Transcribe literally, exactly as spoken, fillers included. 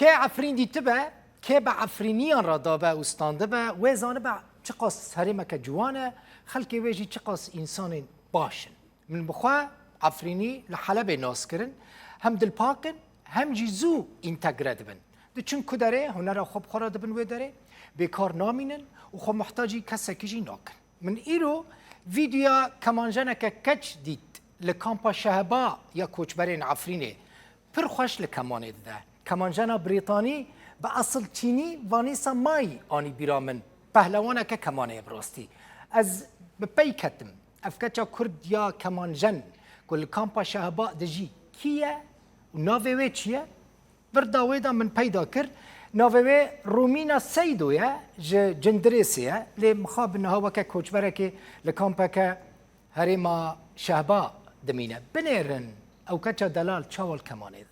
Kê Efrîn dîtibe, kê bi Efrîniyan re dabe û standibe, wê zanibe çiqas herêmeke ciwan e, xelkê wê jî çiqas însanên baş in. Min bi xwe Efrînî li Helebê nas kirin, hem dilpak in, hem jî zû întegre dibin. Diçin ku derê, hunera xwe bi xwe re dibin wê derê, bêkar namînin û xwe muhtacî kesekî jî nakin. Min îro vîdeoya kemanjeneke keç dît li kampa Şeheba ya koçberên Efrînê. Pir xweş li kemanê dide. Kemanjena Brîtanî bi esil Çînî Vanessa Mai anî bîra min. Pehlewaneke kemanê ye bi rastî. Ez bi pey ketim. Ev keça Kurd ya kemanjen ku li kampa Şeheba dijî kî ye û navê wê çi ye? Vir da wê de min peyda kir. Navê wê Romina Seydo ye, ji Cindirêsê ye. Lê mixabin niha weke koçberekê li kampeke herêma Şehba dimîne. Binêrin, ew keça delal çawa li kemanê dide?